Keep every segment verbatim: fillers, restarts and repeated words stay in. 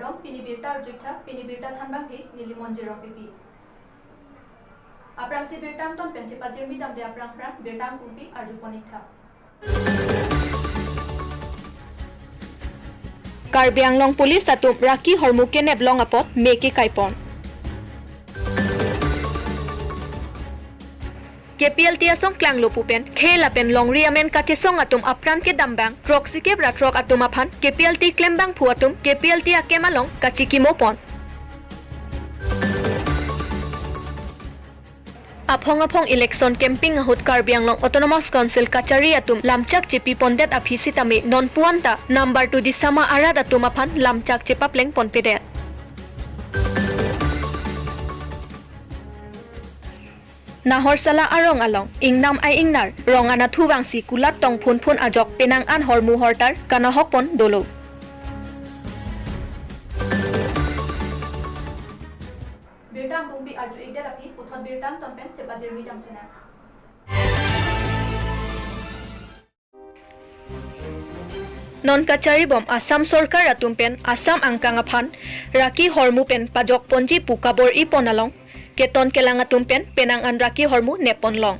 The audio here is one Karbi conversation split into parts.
Pini birta arjuiktha, pini birta thanbangke neli Monjir Rongpipi. Aphrangsi birta angton pen chepajirmi damde aphrang aphrang birta angkungpi arjupon-iktha. Karbi Anglong Police atum raki hormu kenep long apot me kekaipon. K P L T asong klanglo pu pen khei lapen longri amen kachesong atum apran kedam abang throksikep ra throk atum aphan K P L T klembangphu atum K P L T akem along kachikimopon. Aphong aphong election campaign ahut Karbi Anglong Autonomous Council kachari atum lamchak chepipondet aphi sitame non puan ta number two Disama arat atum aphan lamchak chepaplengponpedet. Nahorsala arong along ingnam ai-ingnar rong anatthu vangsi kulat tongphunphun ajok penang an hormu hortar kanahokpon dolo. Birta angkungpi arju-ikdet aphi puthot birta angton pen chepajirmi damsinang. Non kacharibom Assam Sorkar atum pen Assam angkang aphan raki hormu pen pajokponji pu kabor-ipon along keton kelang atum pen penang an raki hormu neppon long.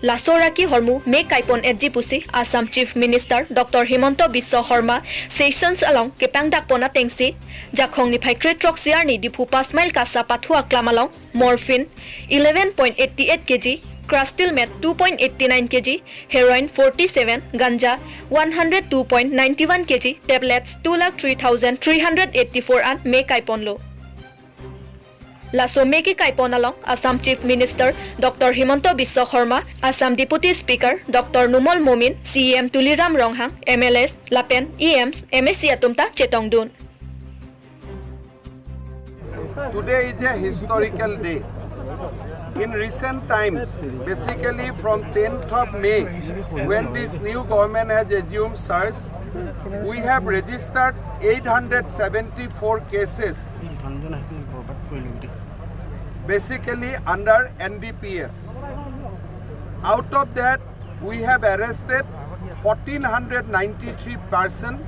Laso raki hormu me kaipon-etji pusi Assam Chief Minister Doctor Himanta Biswa Sarma Sessions along kepangdakpon atengsi Jakhong niphai kre-throksi arni Diphu Panch Mile Kasa Pathu Aklam along morphine eleven point eighty eight K G, crystal meth two point eighty nine K G, heroin forty-seven, ganja one hundred two point nine one K G, tablets two lakh three thousand three hundred eighty-four an me kaiponlo. Laso me kekaipon along Assam Chief Minister Doctor Himanta Biswa Sarma, Assam Deputy Speaker Doctor Numal Momin, C E M Tuliram Ronghang, M L As lapen E Ms, M A C atum ta chetongdun. Today is a historical day. In recent times, basically from tenth of May, when this new government has assumed charge, we have registered eight hundred seventy-four cases, basically under N D P S. Out of that, we have arrested fourteen hundred ninety-three person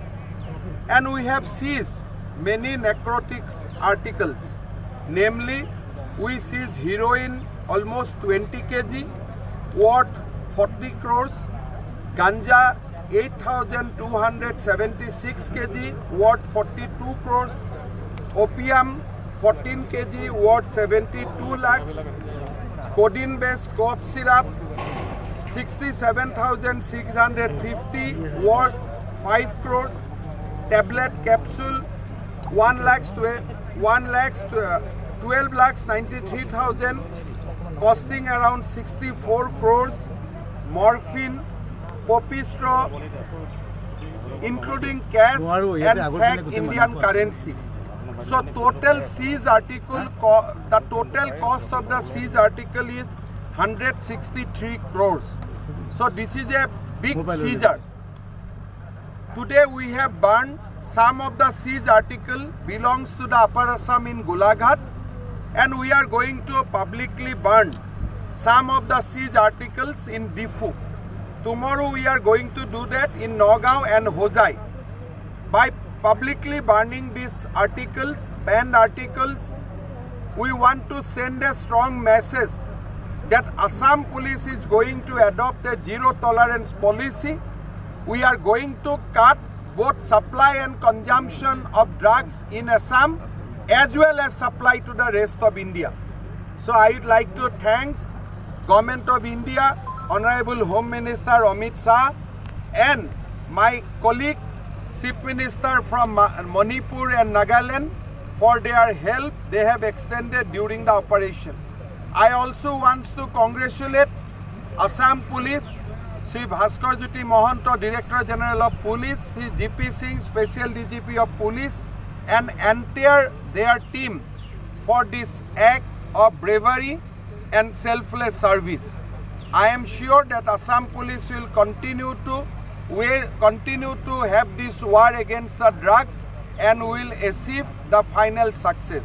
and we have seized many narcotics articles. Namely, we seized heroin almost twenty K G, worth forty crores, ganja eight thousand two hundred seventy-six K G, worth forty-two crores, opium fourteen K G, worth seventy-two lakhs, codeine-based cough syrup sixty-seven thousand six hundred fifty, worth five crores, tablet capsule one lakhs twe-, one lakhs twe-, twelve lakhs ninety-three thousand, costing around sixty-four crores, morphine, poppy straw, including cash and fake Indian currency. So total seized article, co-, the total cost of the seized article is hundred sixty-three crores. So this is a big seizure. Today we have burned some of the seized article belongs to the Upper Assam in Golaghat, and we are going to publicly burn some of the seized articles in Diphu. Tomorrow we are going to do that in Nagaon and Hojai. By publicly burning these articles, banned articles, we want to send a strong message that Assam Police is going to adopt a zero tolerance policy. We are going to cut both supply and consumption of drugs in Assam as well as supply to the rest of India. So I would like to thanks Government of India, Honorable Home Minister Amit Shah, and my colleague Chief Minister from Ma-, Manipur and Nagaland for their help they have extended during the operation. I also want to congratulate Assam Police, Shri Bhaskar Jyoti Mahanta, Director General of Police, Shri G P Singh, Special D G P of Police, and entire their team for this act of bravery and selfless service. I am sure that Assam Police will continue to, will continue to have this war against the drugs and will achieve the final success.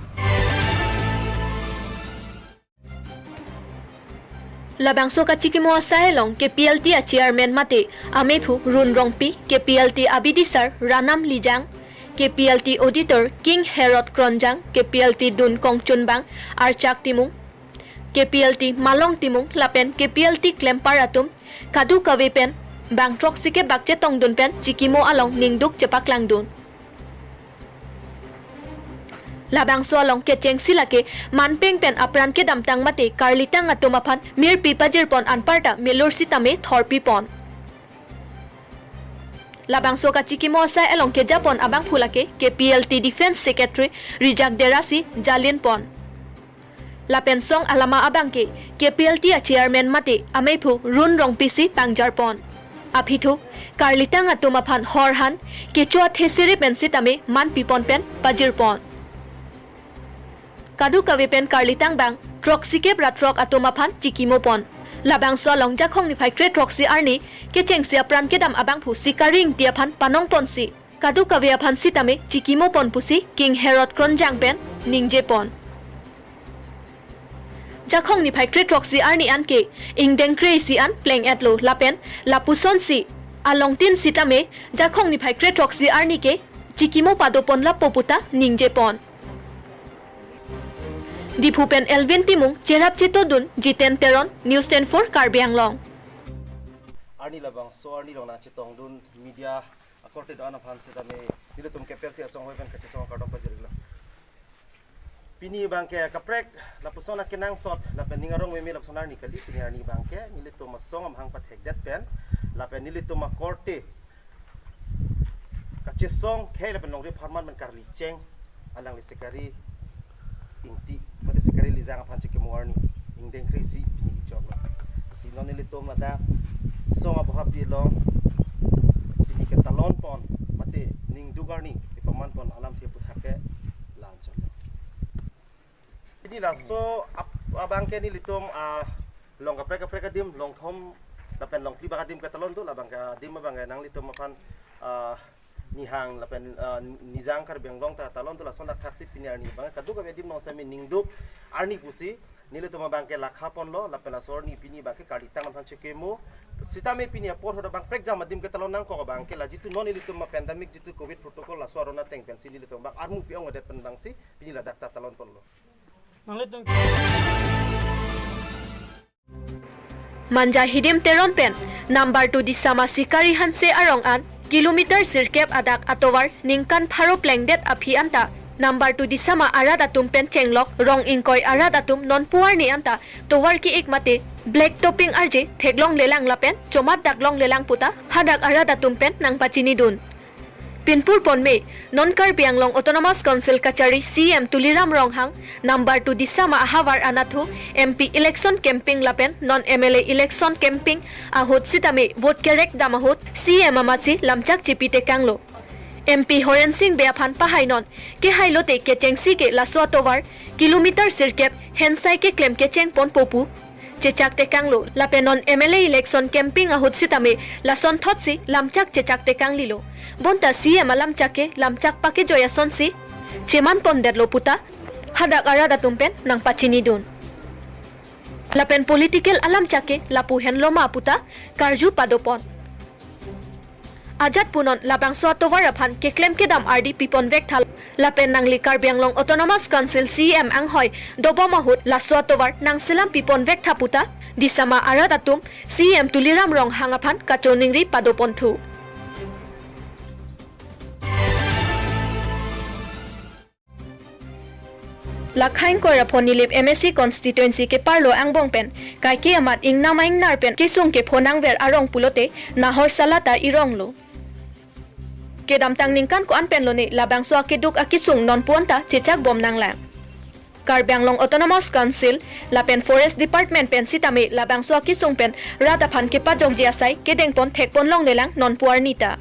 Labangso kachikimo asai along K P L T a chairman mate amephu Run Rongpi, K P L T abidisar Ranam Lijang, K P L T auditor King Herod Kronjang, K P L T dun kongchunbang Archak Timung, K P L T Malong Timung lapen K P L T klempar atum kadokave pen bang throksi kebak chetongdun pen chikimo along ningduk chepaklangdun. Labangso along kechengsi lake manpeng pen apran kedamtang mate karlitang atum aphan mirpi pajirpon anparta milur sitame thorpipon. Labangso kachikimo asai along kejapon abangphu lake K P L T Defence Secretary Rijak Derasi jalinpon. Lapen song alama abangke K P L T a chairman mate ameiphu Run Rongpi si pangjarpon. Aphi thu karlitang atum aphan horhan kecho athesere pen sitame manpipon pen pajirpon. Kadokave pen karlitang bang throksi kep ra throk atum aphan chikimopon. Labangso along Jakhong niphai kre throksi arni kechengsi apran kedam abangphu Sikari Ingti aphan panongponsi kadokave aphan sitame chikimopon pusi King Herod Kronjang pen ningjepon. Jakhong niphai kre throksi arni anke ingdeng kre-isi an pleng-etlo lapen lapusonsi alongtin sitame Jakhong niphai kre throksi arni ke chikimo padopon lapu puta ningjepon. Diphu pen Elvin Timung, cherap chetodun Jiten Teron, News twenty-four Karbi Anglong. Arni labangso arni along nangchetongdun media akorte do-an aphan sitame nelitum K P L T asong hoi pen kachesong kardom pajirlo. Pini abangke kaprek lapuson akenangsot lapen ning arong meme lapuson arni kali, pini arni abangke nelitum asong amahang pathekdet pen lapen nelitum akorte kachesong khei lapen longri apharman pen karli cheng alangli Sikari Ingti mate Sikari Lijang aphan chikimo arni ingdeng kre-isi pini kechoklo. Si non nelitum ladak song abohapi along pini ketalonpon mate ningduk arni kepamanpon alamthe aputhak ke la-anchotlo. Pini laso ap-, abangke nelitum, ah, long kaprek kaprek adim, longthom lapen longphli abang adim ketalon do, labangke adim abangke nanglitum aphan, ah, nihang lapen, ah, nijang Karbi Anglong ta talon do, lason dak thaksi pini arni abang kadokave adim along sitame ningduk arni pusi nelitum abangke lakhaponlo lapen laso arni pini abangke karlitang aphan chikimo. Sitame pini apor hoda abang prekjam adim ketalon nangkok abangke la jitu non nelitum a-pandemic jitu covid protocol laso aron ateng pensi nelitum abang armu pi-ongdet pen abangsi pini ladak ta talonponlo. Nanglitum Manja Hidim Teron pen number two Disama Sikari Hanse arong an kilometer sirkep adak atovar ningkan pharo plengdet aphi anta number two Disama arat atum pen chenglok rong ingkoi arat atum non puarni anta tovar ki-ik mate black topping arje theklonglelang lapen chomat daklonglelang puta hadak arat atum pen nangpachinidun. Pinpur ponme, non Karbi Anglong Autonomous Council kachari C E M Tuliram Ronghang, number two Disama ahavar anatthu M P election campaign lapen non M L A election campaign ahut sitame vote kerek dam ahut C E M amatsi lamchak chipi tekanglo. M P Horen Sing Bey aphan pahai non, kehai lote kechengsi ke laso atovar kilometer sirkep hensai keklem kechengponpo pu chechak tekanglo, lapen non M L A election campaign ahut sitame lasonthotsi lamchak chechak tekanglilo. Bonta C E M alamchak ke lamchak pakejoi asonsi chemanpondetlo puta hadak arat atum pen nangpachinidun. Lapen political alamchak ke lapu henlo ma puta karju padopon. Ajat punon labangso atovar aphan keklem kedam ardi piponvek thal lapen nangli Karbi Anglong Autonomous Council C E M anghoi dobom ahut laso atovar nangselam piponvek tha puta Disama arat atum C E M Tuliram Ronghang aphan kachoningri padoponthu. Lakhain koira pho Nilip M A C constituency keparlo angbong pen kaike amat ingnam a-ingnar pen kesung kepho nangver arong pulote nahor salata ironglo. Kedamtang ningkan ko-an pen lone labangso akeduk akesung nonpu anta chechakbom nanglang. Karbi Anglong Autonomous Council lapen Forest Department pen sitame labangso akesung pen rat aphan kepajokji asai kedengpon thekponlonglelang nonpu arni ta.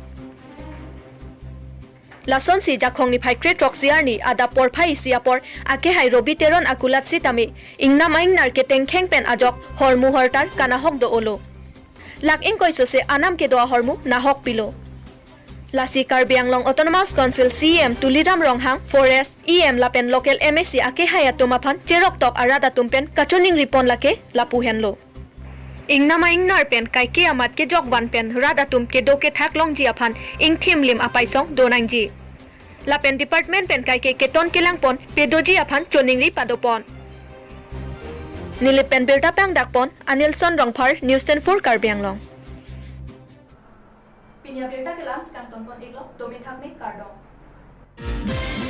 Lasonsi Jakhong niphai kre throksi arni adap porphai isi apor akehai Robi Teron akulat sitame ingnam a-ingnar ketengkheng pen ajok hormu hortar kanahok do-olo. Lak ingkoi sose anam kedo ahormu nahokpilo. Lasi Karbi Anglong Autonomous Council C E M Tuliram Ronghang, Forest E M lapen local M A C akehai atum aphan cheroktok arat atum pen kachoningripon lake lapu henlo. Ingnam a-ingnar pen kaike amat kejokvan pen rat atum kedo kethak longji aphan ingthimlim apaisong donangji. lapen department pen kaike keton kelangpon pedoji aphan choningri padopon. Nilip pen birta pangdakpon Anilson Rongphar, News twenty-four Karbi Anglong. Pini abirta ke la-an si kangtonpon iklo, dome thakme, kardom.